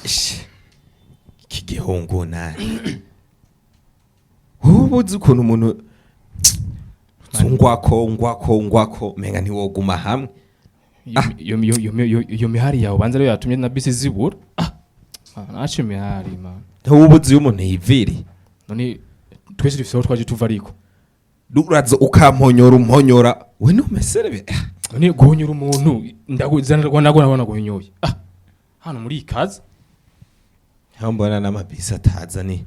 Ish, iki gihungu nani, wowe uzi ukuntu umuntu ngwako ngwako ngwako, menga ntiwoguma hamwe. Iyo mihari yawe banza ariyo yatumye na bisi zibura. Ah man, acha imihari, man. Wowe uzi iyo umuntu yiviriye. None twese dufise aho twaje tuva, ariko Uraza ukamponyora, umponyora we ntumeserebe. None guhonyora umuntu, ndaguzana nago nabona guhonyoye. Ah, hano muri ikaze. Aho mbona n'amabisi ataza ni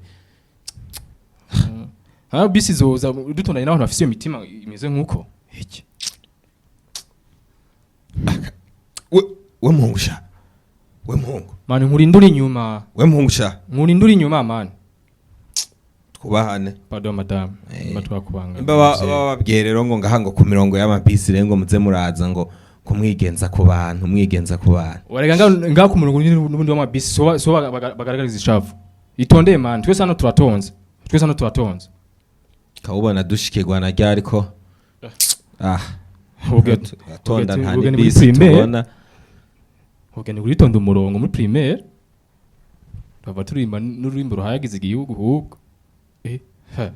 Ha, bisi zoza dutondanye n'abantu bafise iyo mitima imeze nk'uko iki. We muhungu sha, we muhungu. Man, nkurindura inyuma. We muhungu sha. Nkurindura inyuma, man. Twubahane. Pardon, madame. Mba twakubanga. Nimba bababwiye rero ngo ngaha ngo ku mirongo y'amabisi rero ngo muze muraza ngo kumwigenza ku bantu, mwigenza ku bantu. Warega nga ku murongo n'ubundi w'amabisi so bagaragariza ishavu. Itondeye, man, twese hano turatonze, twese hano turatonze. Kawubona dushikirwa na ryari ko ah turatonda nta Ubwo ni muri n'ibisi primaire. tubona. Ubwo ni uritonda umurongo muri primaire, bava turirimba n'ururimbo ruhayagiza igihugu hubwo. Ha,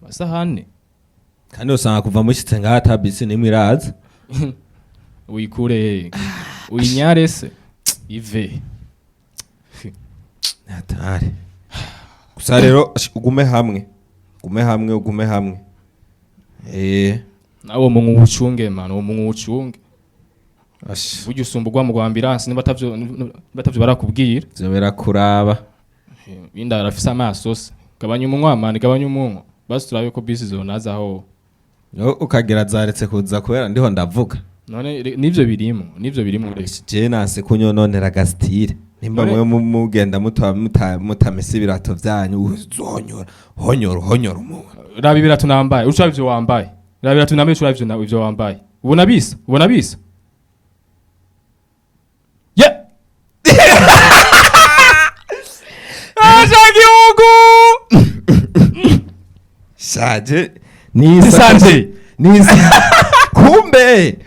amasahane. Kandi usanga kuva mushyitse ngaha ata bisi nimwe iraza. Uyikure, uyinyare se ive. Hatari gusa rero ugume hamwe, ugume hamwe, ugume hamwe. Nawe mungu ucunge, man, uwo mungu ucunge. Ash. Burya usumba ugwa mu ambulance niba atavyo barakubwira. Ivyo birakuraba. Binda arafise amaso se. Gabanya umunwa, man, gabanya umunwa basi turabe ko bisi zonaza aho. No, ukagira zaretse kuza kubera ndiho ndavuga. None nivyo birimo, nivyo birimo, reka. Je nase kunyononera gastire nimba mwe mugenda mutamesa ibirato vyanyu, uzohonyora, honyora, honyora umuntu. Raba ibirato nambaye, uca ivyo wambaye. Raba ibirato nambaye, uca ivyo ivyo wambaye. Ubona bisa, ubona bisa, yeah. Aja gihugu. Shaje. Nisanje. Nisa kumbe.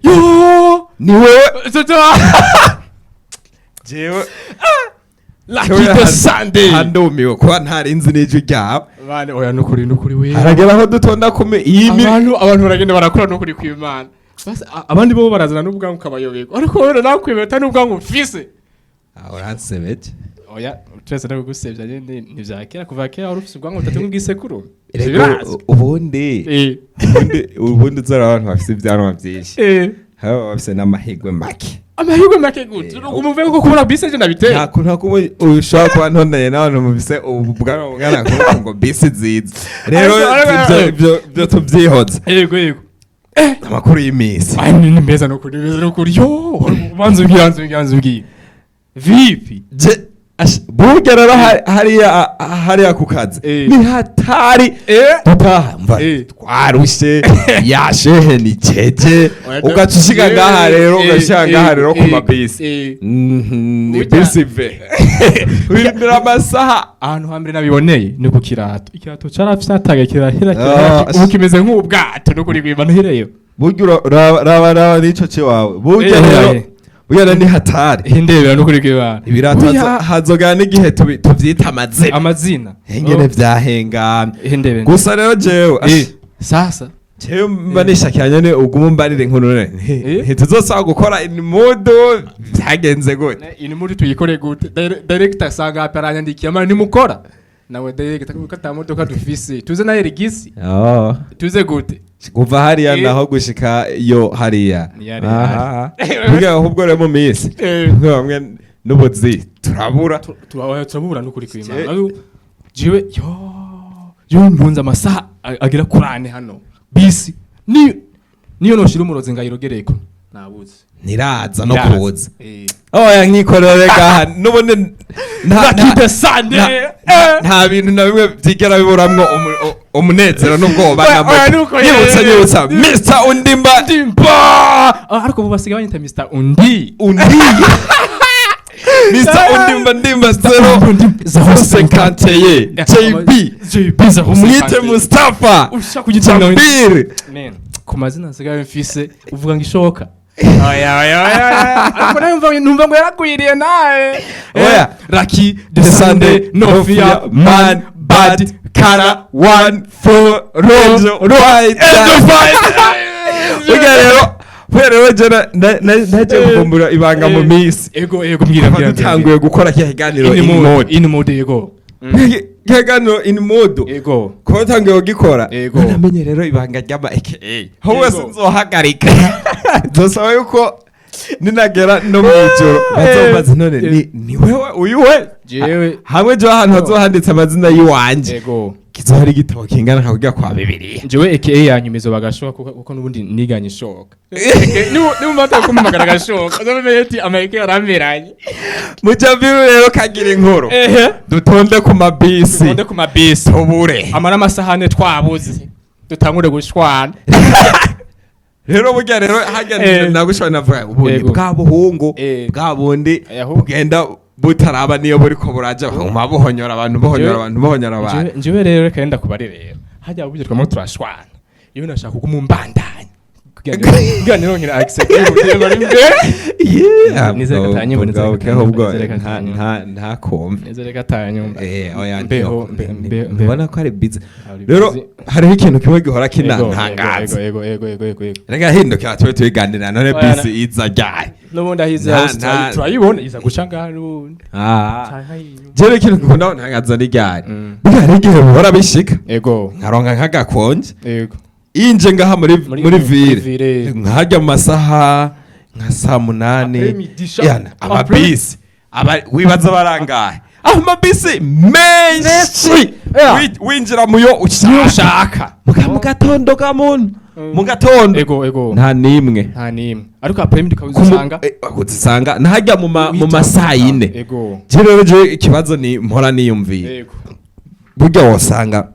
Yo. Ni wewe. Toto. Jewe Lucky Sunday. Handumiwe kuba ntarinzi n'ijwi ryawe. Bane, oya, nukuri, nukuri we. Haragera aho dutonda kume iyi Abantu baragenda barakora, nukuri kw'Imana. Basi abandi bo barazana n'ubwangu ukabayoberwa, ariko wowe nakwibeta n'ubwangu mfise. Ah, uransebeje. Oya, twese ndagusebya nyene, ntivyakera, kuva kera wari ufise ubwangu butatu nk'ubw'isekuru. Erega ubundi ubundi uzora abantu bafise ibyanwa byinshi haba bafise n'amahirwe make. Amahirwe make gute? Umuve ko kubona bisi ejo nabiteye. Nta kuntu kuba ushobora kuba ntondanye n'abantu mufise ubu bwanwa bungana nk'uku ngo bisi nziza rero. Ibyo tubyihoze. Yego. Amakuru y'iminsi? Ay, ni meza nukuri, meza nukuri. Yo, banza umbwire, banza umbwire, banza umbwire vipi. Je burya rero hariya ku kazi ni hatari. Dutaha mva twarushe, yashehe ni jeje, ugaca ushiga ngaha rero, ugashika ngaha rero ku mabisi. Ni bisi ve urindira amasaha. Ahantu hambere nabiboneye ni ku kirato. Ikirato carafyataga kirahera, kirahera, ubu kimeze nk'ubwato, nukuri kwimana uhereyo. Burya raba raba n'ico ciwawe burya rero burya rero ni hatari. Indebera, nukuri kwimana. Ibirato hazogana n'igihe tuvyita amazina. Amazina. Ingene vyahengamye. Indebera. Gusa rero jewe Sasa. Jewe mba nishakira nyene ugume umbarire inkuru none ntituzosaba gukora imudu, byagenze gute? Ini muri tuyikore gute? Director asanga aparanyandikiye amara nimukora nawe director kuko ata modoka dufise, tuze na erigisi. Oh. Tuze gute? Kuva hariya naho gushika yo hariya. Ni hariya. Aha. Burya ahubwo rero mu minsi bamwe n'ubuzi turabura. Turabura nukuri kwimana. Jewe yo yo ntunze amasaha agera kuri ane hano, bisi ni niyo noshira umurozi ngayirogereko nabuze. Ntiraza no Iraza. kuza. Oya, nkikorere gaha n'ubundi Lucky Sunday. Nta bintu na bimwe byigera biburamwo umunezero n'ubwoba Oya, na oya, muto. nuko Nyibutsa, nyibutsa Mr Undimba. Ndimba. Ah, ariko ubu basigaye banyita Mr Undi. Undi Mr Undimba, Ndimba 0 051 JB. JB zero Umwite cinquante. Mustafa. Ushaka kugitanga. Jabir. Man, ku mazina nsigaye mfise uvuga ngo ishoka. Oya, oya, oya, oya. Ariko nawe numva ngo yaragwiriye nawe. Oya. Lucky The Sunday, no fear, man, bad, kara, one, four, Angel, right, burya rero je naje kuvumbura ibanga mu minsi. Ego, mbwira. Kuva Mbwira. dutanguye gukora kiriya kiganiro In in mode. mode. In mode, ego. Kiriya kiganiro in mode. Ego. Kuba dutanguye kugikora, Ego. namenye rero ibanga ry'ama AKA ahubwo sinzohagarika, nzosaba yuko ninagera no mw'ijoro bazombaza: "None ni wewe uyu we?" Jewe. Hamwe jo ahantu hazohanditse amazina y'iwanje, Ego. kizohari igitabo kingana nka kurya kwa Bibiliya. Jewe AKA yanyuma izoba gashoka, kuko n'ubundi niganye ishoka. Niba batakumpamagara gashoka, uzamenye ati ama AKA yarameranye. Mujaviru rero, kagira inkuru. Dutonde ku mabisi. Dutonde ku mabisi. Tubure. Amara amasahane twabuze, dutangure gushwana. Rero burya rero hajya nagushobora navuga ubu ni bwa buhungu bwa bundi bugenda butaraba niyo buriko buraja, buguma buhonyora abantu, buhonyora abantu, buhonyora abantu. Njyewe rero reka ndakubare rero, hajya uburyo twama turashwana, iyo nashaka kuguma umbandanya kugira nirongere access y'ubuzima bari imbere. Yeah. Nizere ko atanyumva, nizere ko ahubwo atanyumva, nizere ko nta atanyumva. nta ntakumve. Nizere ko atanyumva. Oya. Mbeho, Mbona ko ari busy. Ari Rero busy. hariho ikintu kimwe gihora Ego, kinantangaza. ego. Reka hindukira tube tubiganira none. Oya, Bisi iza ryari? N'ubundi ahize turayibona iza guca ngaha n'ubundi. Ah. Canke inyuma. Jewe ikintu gikunda ntangaza ni ryari? Burya hari igihe bihora bishika nkaronka nk'agakonje, inje ngaha muri muri ville, ville. nkajya mu masaha nka saa 8. Après-midi, Yana, amabisi aba wibaza barangahe aho amabisi menshi. Winjira muyo ushaka. Ushaka. Muga mu gatondo ga muntu, mu gatondo Ego. nta nimwe. Nta nimwe, ariko après-midi ukabisanga. Uzisanga nahajya mu masaa 4. Je rero, je ikibazo ni mpora niyumviye, burya wosanga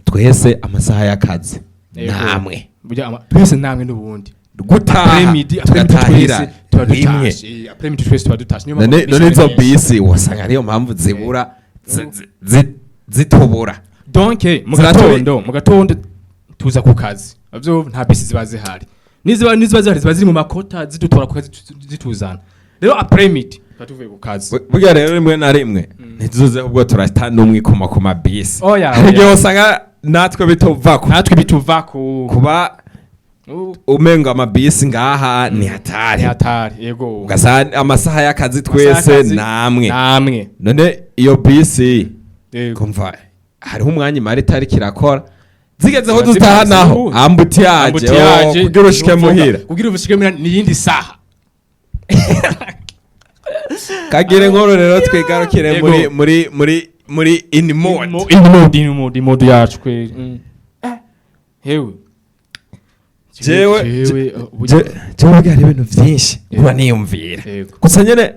twese amasaha y'akazi namwe Burya twese namwe n'ubundi. Gutaha Après-midi tugatahira twese tuba rimwe. dutashe. Après-midi twese tuba dutashe. Niyo mpamvu None bisi none izo ari nyinshi. bisi wasanga ariyo mpamvu zibura, zitubura. Donc mu gatondo tuza ku kazi, avyo nta bisi ziba zihari, niziba zihari ziba ziri mu makota zidutora ku kazi, zituzana. Rero après-midi tuba tuvuye ku kazi. Burya rero rimwe na rimwe ntituze ubwo turata n'umwe kuma ku mabisi. Oya, Hari igihe oya. usanga natwe bituvako. Natwe bituvako. Kuba umenga amabisi ngaha ni hatari. Ni hatari, yego. Ugasanga amasaha y'akazi Amasaha twese y'akazi, namwe. Namwe. None iyo bisi, Yego. kumva hariho umwanya imara itari kirakora, zigezeho Ziba dutaha ziparitse naho n'ubundi. embouteillage. Embouteillage, Oh, kugira ushike nuvuga, muhira. Kugira ushike muhira ni iyindi saha. Kagire inkuru rero, twigarukire muri in mode. In mode, in mode yacu kweli. Hewe. Jewe Jewe, jewe burya hari ibintu vyinshi uba niyumvira. Gusa nyene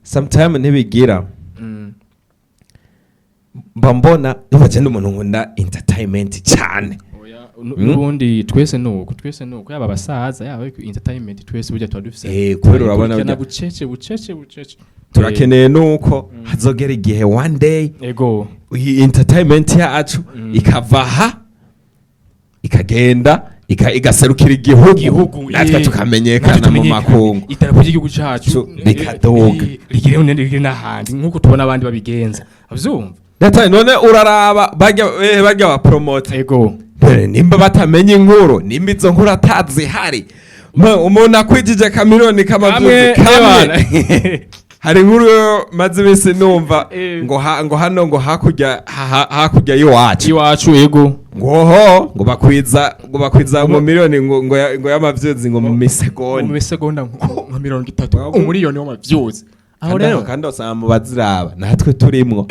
sometime ntibigira mba mbona numva je ndi umuntu nkunda entertainment cyane. Oya, n'ubundi twese nuko yaba abasaza, yaba entertainment, twese burya tuba dufise. Kubera urabona Turayikurikirana bucece bucece bucece. Turakeneye nuko hazogera igihe one day iyi entertainment yacu ikava aha ikagenda igaserukira igihugu, Igihugu, natwe tukamenyekana natwe mu tumenyekane. makungu. Idarapo ry'igihugu cacu Rikaduga. rigire n'ahandi nk'uko tubona abandi babigenza, avyumva. Data, none uraraba barya ba promoter. Mbere nimba batamenya inkuru, nimba izo nkuru atazihari, umuntu akwijije kamiliyoni k'amavyuzi Kamwe, kamwe. Hari inkuru yo maze iminsi numva ngo hano ngo hakurya hakurya y'iwacu. Iwacu, ego. Ngo ho ngo bakwiza ngo miliyoni ngo y'amavyuzi ngo mu misegonda. Mu misegonda nka 30, umuriyoni w'amavyuzi aho. Kandi Rero kandi usanga mu baziraba natwe turimwo.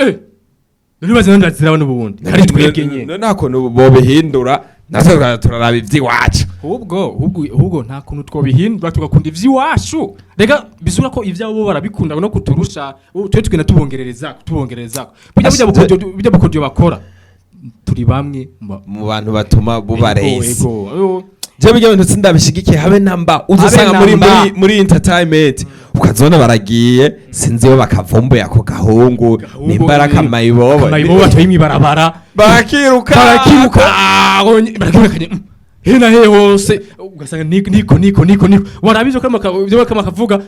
None bazi none baziraba n'ubundi hari twebwe nyene. None nta kuntu bobihindura natwe tukaza turaraba ivy'iwacu? Ahubwo nta kuntu twobihindura tugakunda ivy'iwacu. Rega bisura ko ivyabo bo barabikunda no kuturusha. Ubu twe tugenda tubongerereza burya bukodyo bakora, turi bamwe mu bantu batuma buba rezi. Ego. Je bijya bintu sindabishigikiye habe namba. Uzosanga Habe muri namba. muri entertainment ukazona baragiye, sinzi iyo bakavumbuye ako gahungu, nimba ari akamayibobo. Akamayibobo batoye mw'ibarabara. Barakiruka. Barakiruka, barakiruka. He na he hose ugasanga niko niko niko niko niko warabizo kama ibyo kama kavuga.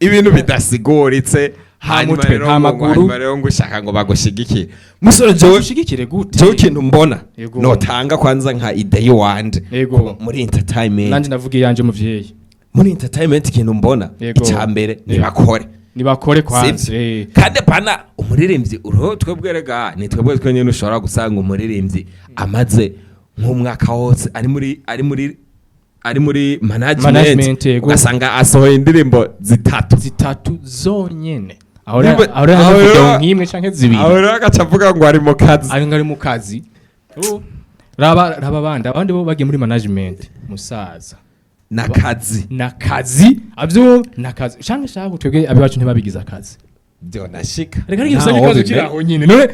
Ibintu bidasiguritse. Hanyuma Mutwe, rero nta ngo maguru. Hanyuma rero ngo ushaka ngo bagushigikire, musore, jewe Ushigikire gute? Jewe ikintu mbona notanga kwanza nka idée yiwanje muri entertainment. Nanje ndavuga iyanje, muvyeyi. Muri entertainment, ikintu mbona, icya mbere nibakore. Nibakore kwanza. Sivyo? Kandi pana umuririmbyi uriho, twebwe rega ni twebwe twenyine ushobora gusanga umuririmbyi amaze nk'umwaka wose ari muri management, Management, yego. ugasanga asohoye indirimbo zitatu. Zitatu zonyene, aho rero aho rero aho hari video nk'imwe canke zibiri. Aho rero agaca avuga ngo ari mu kazi. Ari ngari mu kazi. Oh, raba raba abandi bo bagiye muri management, musaza. N'akazi. Nakazi avyo nakazi canke shaka twebwe abiwacu ntibabigize akazi. Byo nashika. Reka reka, usanga ikibazo kiri aho nyine. None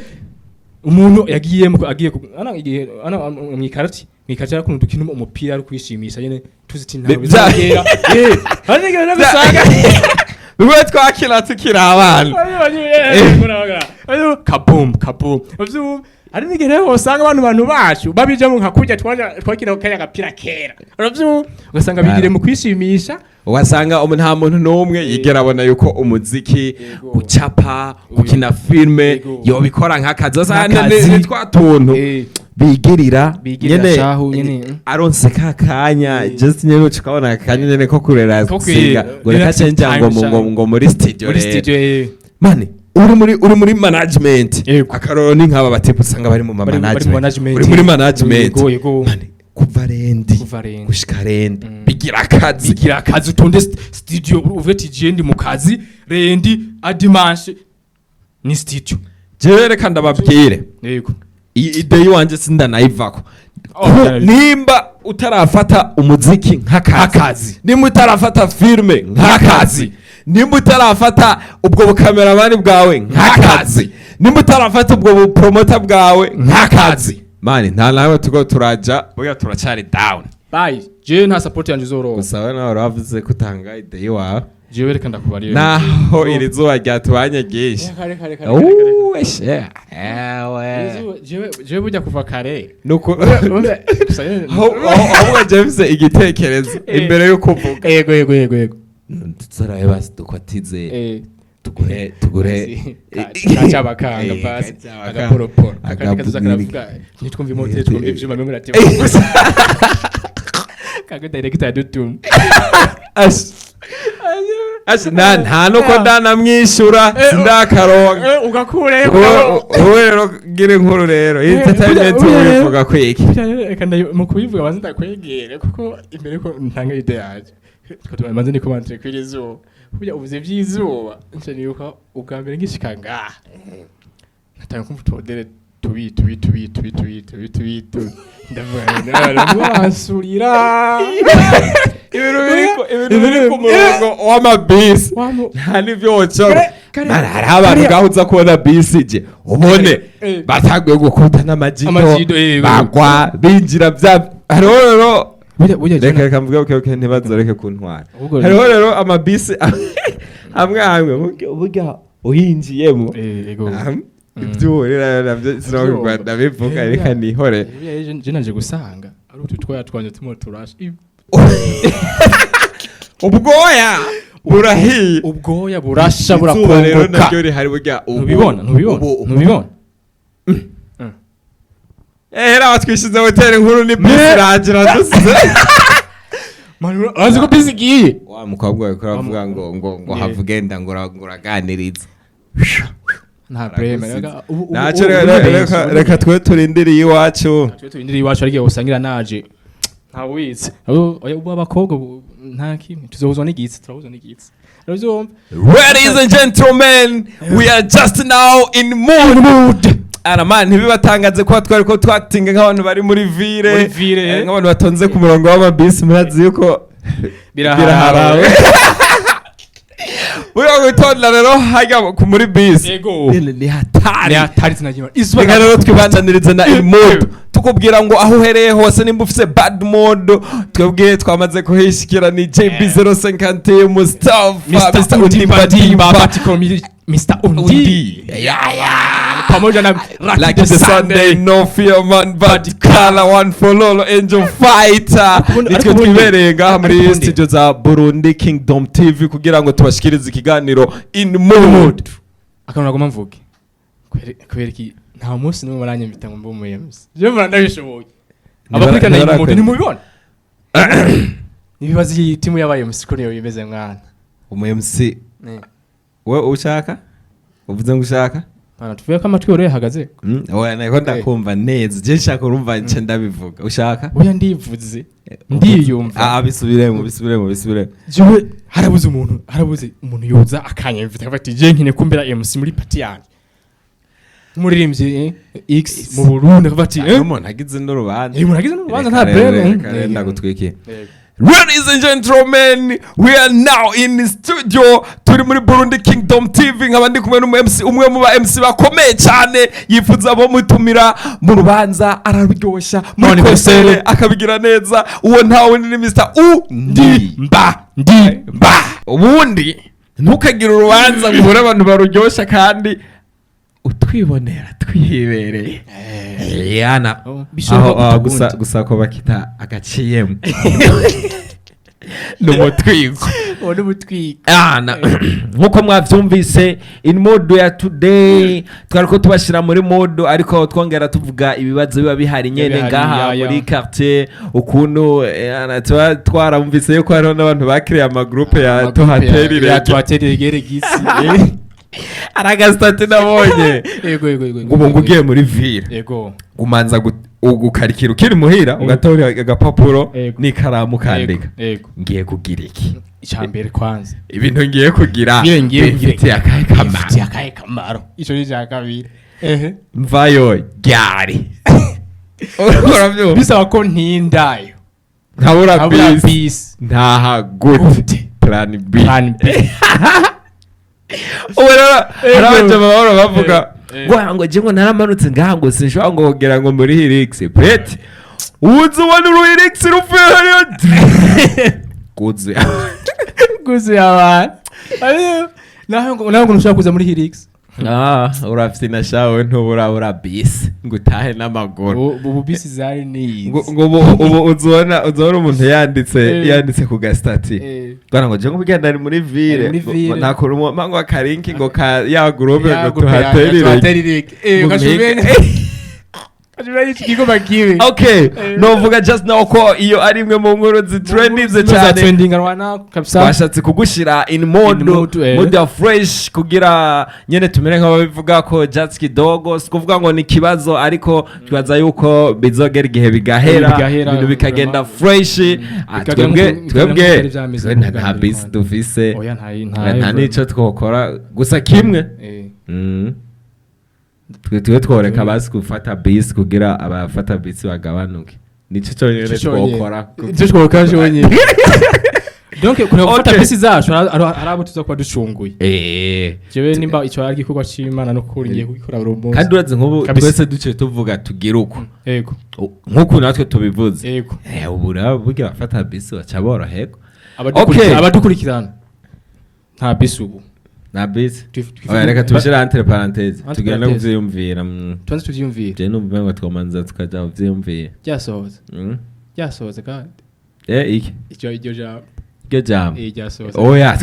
umuntu yagiyemo agiye ana igihe ana mwikarati arakuntu dukina umupira ari kwishimisha nyene, tuzi ati ntaho bizagera, hari n'igihe rero usanga bimwe twakina tukiri abana. Kabum kabum. Uvyumva, hari n'igihe rero usanga abantu bacu babijamo nka kurya twakina kanya gapira kera, uravyumva, ugasanga bigire mu kwishimisha. Ugasanga nta muntu n'umwe yigera abona yuko umuziki, gucapa, gukina filme, yobikora nk'akazi. Ugasanga Nk'akazi. ni twa tuntu bigirira. Bigirira nyene, shahu nyene. Aronse ka kanya just nyene uca ukabona akanya nyene ko kurera Ko siga ngo reka relax cenja ngo time ngo ngo muri studio muri rero. studio. Mani uri muri management, akaroro ni nk'aba batipu usanga bari mu ma Bari mu management. management. Uri muri management, Yego. mani kuva lundi Kuva lundi. gushika lundi bigira akazi. Bigira akazi, utonde studio, uvuge ati je ndi mu kazi lundi à dimanche ni studio. Jewe reka ndababwire, iyi idée yiwanje sindanayivako. Oh, Nimba utarafata umuziki nk'akazi, Nk'akazi. nimba utarafata filme nk'akazi, nimba utarafata ubwo bukameramani bwawe nk'akazi, nimba utarafata ubwo bupromota bwawe nk'akazi, mani nta nawe tugo turaja burya turacyari down. Bye, je nta support yanje uzoroha. Gusa we nawe uravuze ko utanga idée yiwawe. Jewe reka ndakubarira. Naho iri zuba ryatubanye ryinshi. Reka, reka, reka, reka, reka. Uwe she ewe. Jewe burya kuva kare. Nuko Gusa nyene- ahubwo James, igitekerezo imbere yo kuvuga, Yego. tuzarabe basi dukotize, tugure Kacabakanga basi. Kacabakanga. Agaporoporo akandi kazoza karavuga ntitwumve imoteri, twumve ivyuma bimwe biratema gusa kaga director yadutuma. Ash. Ash, nta nuko ndanamwishyura, sindakaronka. Ugakure. Wowe rero gira inkuru rero iyi entertainment ubivuga kwiki? Reka mu kubivuga banze ndakwegere, kuko imbere ko ntanga idée yaje manze niko banze kwiri izuba. Burya uvuze ivy'izuba nca nibuka ubwa mbere ngishika ngaha natanga kumva utodere tubi tubi tubi tubi tubi tubi tubi tubi, ndavuga ngo bansurira. Ibintu biri ku murongo w'amabisi nta n'ivyo wocora. Mana, hariho abantu ngaho uza kubona bisi je ubone batanguye gukunda n'amajido. Amajido, bagwa binjira bya hariho rero. Burya Reka mvuge, okay, ntibazoreke kuntwara. Ahubwo Hariho rero amabisi amwe amwe burya uhinjiyemo, Yego. Ibyo uhurira nabyo sinabwo ndabivuga, reka nihore. Burya je naje gusanga ari utu twoya twanje turimo turasha. Ubwoya burahiye. Ubwoya burasha. Izuba rero Burakongoka. naryo rihari burya Ntubibona, ntubibona? Ntubibona? Raba twishize hoteli nkuru ni bisi irangira dusize. Urazi ko bisi igiye. Wa mukobwa we avuga ngo havugenda ngo uraganiriza. Nta problème. Ntacyo, reka twe turindiriye iwacu. Twe turindiriye iwacu, ariko usangira naje ntawizi. Ubu abakobwa ubu nta kimwe, tuzohuzwa n'igitsi, turahuzwa n'igitsi, uravyumva. Ladies and gentlemen, we are just now in mood. Araman ntibibatangaze kuba twari ko twatinga nk'abantu bari muri ville. Muri ville. Nk'abantu batonze ku murongo w'amabisi, murazi yuko Biraharawe. Buriya gutonda rero hajya muri bisi Yego. ni hatari. Ni hatari zinagira izuba. Reka rero twibandanirize na in mood, tukubwira ngo aho uhereye hose nimba ufise bad mood, twebwe twamaze kuhishikira. Ni JB 050 Mustafa. Mr. Mr. Undimba Undimba. Dimba, Mr. Undi. Undi ya ya. Pamoja na Like the Sunday, no fear man, but color one for Lolo Angel Fighter. Nitwe twibereye ngaha muri studio za Burundi Kingdom TV kugira ngo tubashikirize ikiganiro In Mood. Akantu nagomba mvuge, kubera iki nta munsi n'umwe baranyambita ngo mbe umu MC? Jewe mbona ndabishoboye. Abakurikirana In Mood ntimubibona, nibibaza iyi timu y'aba MC ko niyo bimeze, mwana. Umu MC we ushaka, uvuze ngo ushaka? Mwana, tuvuye ko amatwi yoroye ahagaze. Oya, nako ndakumva neza. Je nshaka urumva nce ndabivuga. Ushaka? Oya, ndivuze, ndiyumva. Ah, bisubiremo, bisubiremo, bisubiremo. Jewe harabuze umuntu yoza akanyamvita akavuga ati: "Je nkine kumbera MC muri party yanjye, umuririmbyi X mu Burundi", akavuga ati Umuntu agize n'urubanza. Umuntu agize n'urubanza, nta Reka rero, problème. reka rero ndagutwikiye. Ladies and gentlemen, we are now in the studio. Turi muri Burundi Kingdom TV, nkaba ndi kumwe n'umu MC, umwe mu ba MC bakomeye cyane, yifuza bo mutumira mu rubanza araryosha, muri None concert concert. akabigira neza. Uwo ntawe ni Mr. U ndi Mba ndi mba. Ubundi ntukagire urubanza ngo ubure abantu baruryosha kandi utwibonera twibereye. Yana. Oh, bishoboka Aho, aho, gute gusa ubundi? Gusa ko bakita agaciyemo ni umutwiko. Uwo ni umutwiko. Nkuko mwavyumvise, in mood ya today twari ko tubashira muri mood, ariko twongera tuvuga ibibazo biba bihari nyene bihari, ngaha ya. muri quartier, ukuntu tuba twaramvise yuko hariho n'abantu bakiriye amagroupe ya tuhaterire. Ya tuhaterire regisi. Ari agasitati nabonye Yego, yego, yego. ngo ubu ngo ugiye muri ville, umanza ugukarikira ukiri muhira, ugatora agapapuro n'ikaramu, ukandika: "Ngiye kugira iki?" Icya mbere kwanza. "Ibintu ngiye kugira Ngiye kugira bifitiye akahe kamaro?" Bifitiye akahe kamaro? Icyo ni icya kabiri, ehe. "Mvayo ryari?" Urabyumva? Bisaba ko ntindayo. Nkabura nkabura bisi. Bisi. Ntaha gute? Gute? Plan B. Plan B. Ubu rero hari abajama bahora bavuga ngo je ngo naramanutse ngaha, ngo sinshobora ngo kugira ngo muri Hilux peti uzi ubona uru Hilux ruvuye hariya kuzuye. Kuzuye abantu. Ayo, naho ngo ntushobora kuza muri Hilux. Ah, urafite shawe, ntuburabura bisi ngo utahe n'amaguru. Ubu bisi zari nizi. Ngo ubu uzobona umuntu yanditse yanditse ku gasitati bwana ngo je ngo bugenda ari muri ville. Ari muri ville. Nakora ngo akarinki ngo ka ya groupe Ya ngo groupe tuhaterire. Tuhaterire. Ngo Ukashumenya iki gikorwa kibi. Okay, novuga just now ko iyo ari imwe mu nkuru zitrendinze cyane. Trending rwana kabisa. Twashatse kugushira in mode, In mood. mood ya fresh, kugira nyene tumere nk'ababivuga ko just kidogo, si kuvuga ngo ni ikibazo, ariko twibaza yuko bizogera igihe bigahera, Bigahera, ibintu bikagenda vraiment. fresh. Bikagera Twebwe nk'uko twebwe byari vyameze twe bwa nta mbere bisi kwanza. dufise. Oya, nta nta nico twokora gusa kimwe. Twe tworeka basi gufata bisi kugira abafata bisi bagabanuke, nico cyonyine Ico cyonyine. twokora. Icyo twokora cyonyine, donc kureba gufata bisi zacu, hari abo tuza kuba ducunguye. Jewe nimba icyo ari igikorwa c'Imana no kuri ngiye kugikora buri munsi. Kandi urazi nk'ubu Kabisa. twese duce tuvuga tugira uko nk'uku natwe tubivuze. Ubu rero burya abafata bisi baca boroherwa. Abadukurikirana, nta bisi ubu. Nta bisi. Oya, reka tubishyire entre parenthèse, Entre tugenda parenthèse. kuvyiyumvira. Tubanze tuvyiyumvire. Je numva ngo twomanza tukaja kuvyiyumvira. Ryasohotse. Ryasohotse kandi. Iki? Icyo iryo jambo. Iryo jambo. Ryasohotse. Oya,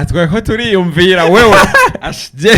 twako turiyumvira wewe. Ashje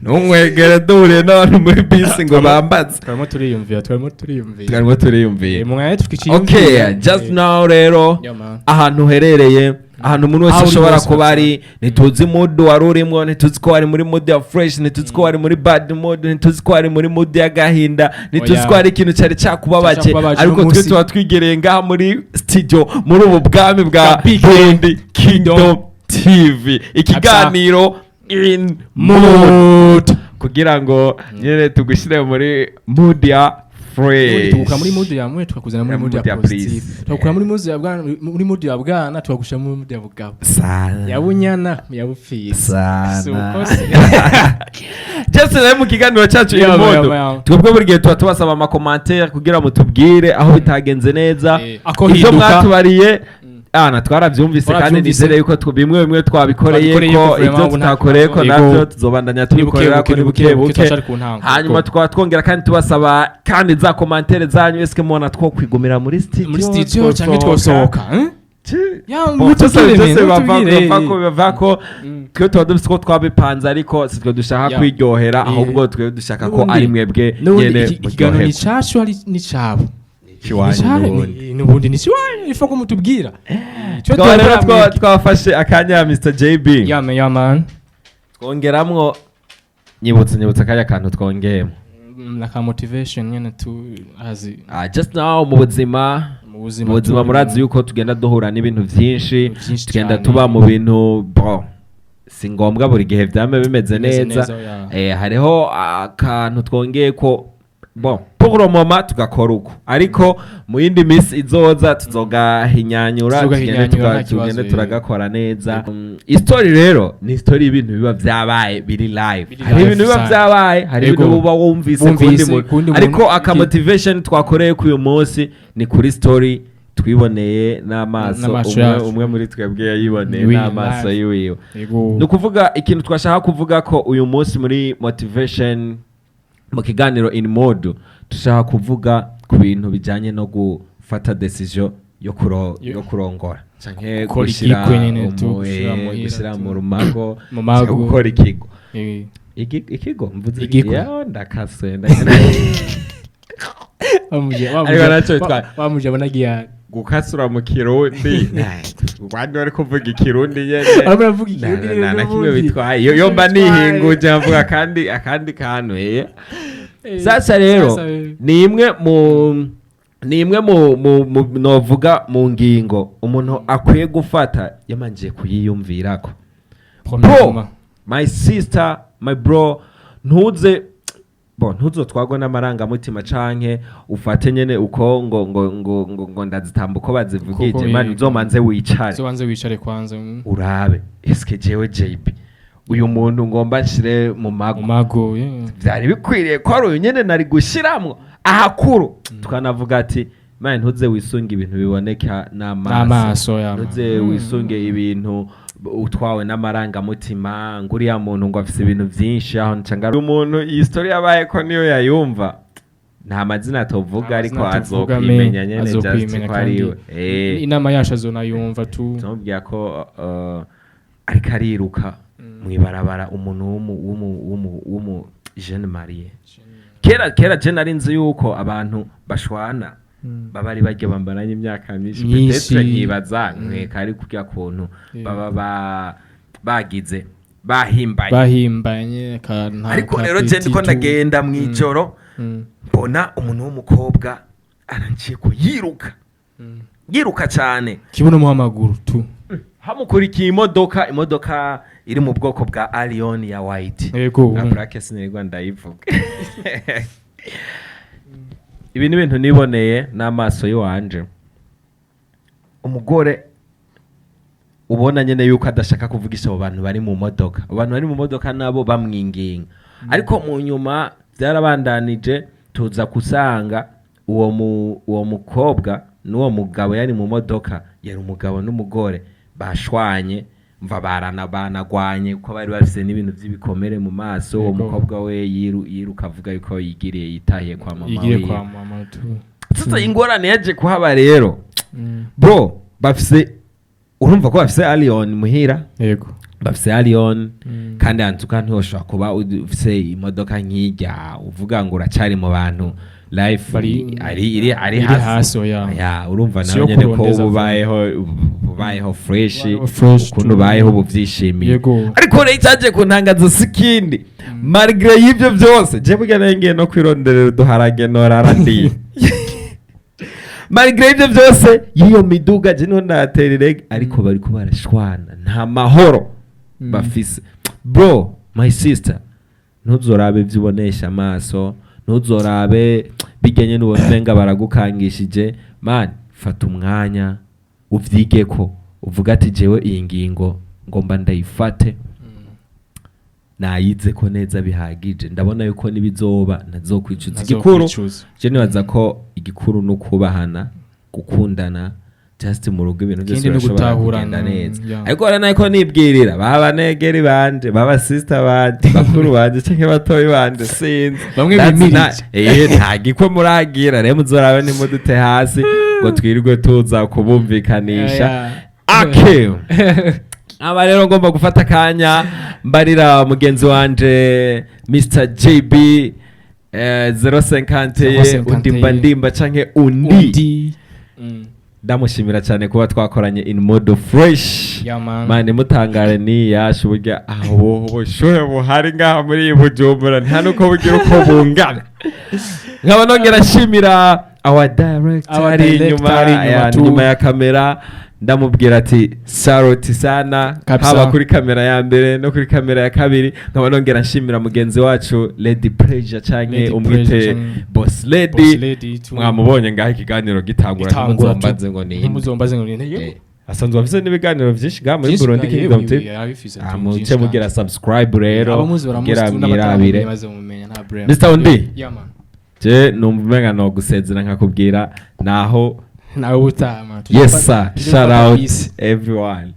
ntunywegere duhuriye n'abantu muri bisi ngo bambaze. Twarimo turiyumvira, twarimo turiyumvira. Twarimo turiyumvira. Mu mwanya tukiciyumvira. Okay, just now rero, Yeah, man. ahantu uherereye, ahantu umuntu wese Aho uri ashobora hose kuba ari, ntituzi mood wari urimo, ntituzi ko wari muri mood ya fresh, ntituzi ko wari muri bad mood, ntituzi ko wari muri mood y'agahinda, ntituzi Oya. ko hari ikintu cyari cyakubabaje, Cyakubabaje ariko uno twe munsi. tuba twigereye ngaha muri studio, muri ubu bwami bwa Bwa BK Burundi Kingdom TV, ikiganiro In Mood, Mood. kugira ngo nyine tugushyire muri mood ya fresh. Tugukura muri mood ya mwe, tukakuzana muri Ya mood mood ya ya positive. please. Tukakura muri mood ya bwana, muri mood ya bwana, tukagushira muri mood ya bugabo, Sana. ya bunyana, ya bupfisi. Sana. Suko se. Just rero mu kiganiro cyacu Yeah, In Mood, yeah, yeah. twebwe buri gihe tuba tubasaba amacommentaire kugira mutubwire aho bitagenze neza, Ako ibyo hinduka. mwatubariye. Ana twaravyumvise kandi Twaravyumvise. nizere yuko bimwe bimwe twabikoreye Twabikoreye ko ko vraiment ibyo ubu nta tutakoreye ko kibazo. navyo tuzobandanya tubikorera ko ni ni buke buke buke, buke. turacari ku ntango. Hanyuma tukaba twongera kandi tubasaba kandi za commentaires zanyu: eske mubona two kwigumira muri studio, Muri studio canke twosohoka, eh? Ya, Bon, mutubwire, byose byose mutubwire. bava ko twe tuba dufise uko twabipanze, ariko si twe dushaka kwiryohera, ahubwo twe dushaka ko ari mwebwe N'ubundi nyene ikiganiro ni muryoherwa. cacu, ari ni cabo. Ikiwanyu n'ubundi. N'ubundi ni ciwanyu, ifo ko mutubwira. Twe Tukaba rero turakora mwebwe. twafashe akanya, Mr JB, Yeah man, yeah man. twongeramwo, nyibutse akanya kantu twongeyemo. Naka motivation nyene tu azi. Ah, just now mu buzima, Mu buzima, mu buzima murazi yuko tugenda duhura n'ibintu vyinshi, Vyinshi tugenda cane. tuba mu bintu, bon, si ngombwa buri gihe vyame bimeze Bimeze neza. neza, ya. Hariho akantu twongeye ko, bon, pour le moment tugakora uko, ariko mu yindi minsi izoza tuzogahinyanyura, tugende Tuzogahinyanyura, nta kibazo, tugende turagakora neza. Story rero ni story y'ibintu biba vyabaye biri live. Biri Hari live ibintu biba sana. vyabaye, hari ibintu uba wumvise kundi Wumvise muntu, kundi muntu. ariko aka motivation twakoreye kuri uyu munsi ni kuri story twiboneye n'amaso N'amaso umwe, yacu. umwe muri twebwe yayiboneye Oui, n'amaso live. yiwiwe. Yego. Ni ukuvuga ikintu twashaka kuvuga ko uyu munsi muri motivation, mu kiganiro In Mode, dushaka kuvuga ku bintu bijyanye no gufata decision yo kurongora canke Gukora gushira igikwe nyene tu, gushira muhira gushira tu. mu rumago, Mu mago. canke gukora ikigo. Ikigo mvuze? Igikwe. Yo, ndakaswe. Ariko nacyo Wamuje abonagiye. Gukasura mu Kirundi, wandi wari kuvuga Ikirundi nyene. Arimo aravuga Ikirundi Na nyene na kimwe n'ubundi. bitwaye. Iyo mba Bitwaye. nihinguje mvuga kandi akandi kantu. Sasa rero Sasa, ni imwe mu novuga mu ngingo umuntu akwiye gufata yamanje kuyiyumvirako. Bro, Premièrement. my sister, my bro, ntuze, bon, ntuzotwagwe n'amarangamutima canke ufate nyene uko ngo ndazitamba uko bazivugije. Kuko, Man, uzomanze wicare. Uzobanze wicare kwanza. Urabe: eske jewe JB, uyu muntu ngomba nshire mu mago, Mu mago, yeah. vyari bikwiriye ko ari uyu nyene nari gushiramwo ahakuru? Tukanavuga ati man, ntuze wisunge ibintu biboneka n'amaso. N'amaso, ya, man. Ntuze wisunge ibintu utwawe n'amarangamutima, ngo uriya muntu ngo afise ibintu vyinshi aho ncanga. Uyu muntu iyi story yabaye ko niyo yayumva, nta mazina tuvuga, Nta ariko mazina tuvuga, azokwimenya me, nyene just azokwimenya ko ari kandi we. Inama yacu azonayumva tu. Tumubwira ko ariko ariruka mw'ibarabara, umuntu w'umu jeune marié. Kera kera je nari nzi yuko abantu bashwana baba ari barya bambaranye imyaka myinshi. Myinshi. Peut-être nkibaza nkeka ari kurya kuntu baba bagize bahimbanye. Bahimbanye nta Ariko ka rero je ndiko petit tu. ndagenda mw'ijoro, mbona umuntu w'umukobwa aranciye ko yiruka, yiruka cyane. Kibuno mu amaguru tu. Hamukurikiye imodoka iri mu bwoko bwa Allion ya white. Yego. Na plaque sinirwa ndayivuga. Ibi ni ibintu niboneye n'amaso y'iwanje. Umugore ubona nyene yuko adashaka kuvugisha abo bantu bari mu modoka, abo bantu bari mu modoka nabo bamwinginga, ariko mu nyuma byarabandanije, tuza kusanga uwo mukobwa n'uwo mugabo yari mu modoka, yari umugabo n'umugore bashwanye, mva barana banagwanye, kuko bari bafise n'ibintu by'ibikomere mu maso. Uwo mukobwa we yiruka avuga yuko yigiriye, yitahiye kwa mama Yigiye wiwe. Kwa mama tu. Sasa ingorane yaje kuhaba rero, bro, bafise, urumva ko bafise Allion muhira. Bafise Allion. Kandi antuka ntiwoshobora kuba ufise imodoka nk'irya uvuga ngo uracari mu bantu, life ari iri iri hasi. Hasi, oya. Ya, urumva Si nawe yo nyene ko kurondeza. ubayeho, ubayeho fresh. Ubayeho fresh Ukuntu tu. ubayeho ubu vyishimiye. Ariko rero icyaje kuntangaza si ikindi, malgré y'ibyo byose, je burya nari ngiye no kwironderera uduharage norara ndiye, malgré ibyo byose y'iyo miduga, je niho ndatera irege, ariko bariko barashwana, nta mahoro bafise. Bro, my sister, ntuzorabe ibyo ubonesha amaso, ntuzorabe bijyanye n'ubona umenga baragukangishije. Man, fata umwanya uvyige ko uvuga ati jewe iyi ngingo ngomba ndayifate, nayize ko neza bihagije, ndabona yuko nibizoba ntazokwicuza. Igikuru, Ntazokwicuza. je nibaza ko igikuru ni ukubahana, gukundana. Just mu rugo ibintu byose Ikindi ni birashobora ugutahurana, kugenda neza. Ariko rero nako nibwirira baba negeri banje, baba sister banje, bakuru banje canke batoyi banje, sinzi. Bamwe That's bimirije. Nta gikwe muragira rero, muzorabe ntimudute hasi ngo twirirwe tuza kubumvikanisha. Ake aba rero ngomba gufata akanya mbarira mugenzi wanje Mr JB 050. 051. Undimba ndimba canke undi. Undi. Ndamushimira cyane kuba twakoranye in mode fresh. Yeah, man. Mane mutangare ni yashe burya aho ubushuhe buhari ngaha muri iyi Bujumbura nta nuko bugira uko bungana. Nkaba nongera nshimira our director Our ari director inyuma ari inyuma ya, tu. inyuma ya kamera. Ndamubwira ati salute sana. Kabisa. Haba kuri kamera ya mbere no kuri kamera ya kabiri. Nkaba nongera nshimira mugenzi wacu Lady Pleasure canke Lady umwite Pleasure canke Boss Lady. Boss Lady tu. Mwamubonye ngaho ikiganiro gitangura. Gitangura tu. Ntimuzombaze ngo ni inde. Ntimuzombaze ngo ni inde. Asanzwe afise n'ibiganiro vyinshi ngaha muri Byinshi Burundi bwa- Kingdom yewe, TV. yarabifise tu, Ah, muce byinshi mugira kandi. subscribe rero Abamuzi baramuzi kugira tu, n'abataramumenya mwirabire. maze mumenya, nta blame. Mr. Undi. Yeah, man. Je numva umenga no gusezera nkakubwira naho. Nawe utaha, man. Yes sir, Tujye shout gufata out peace. everyone.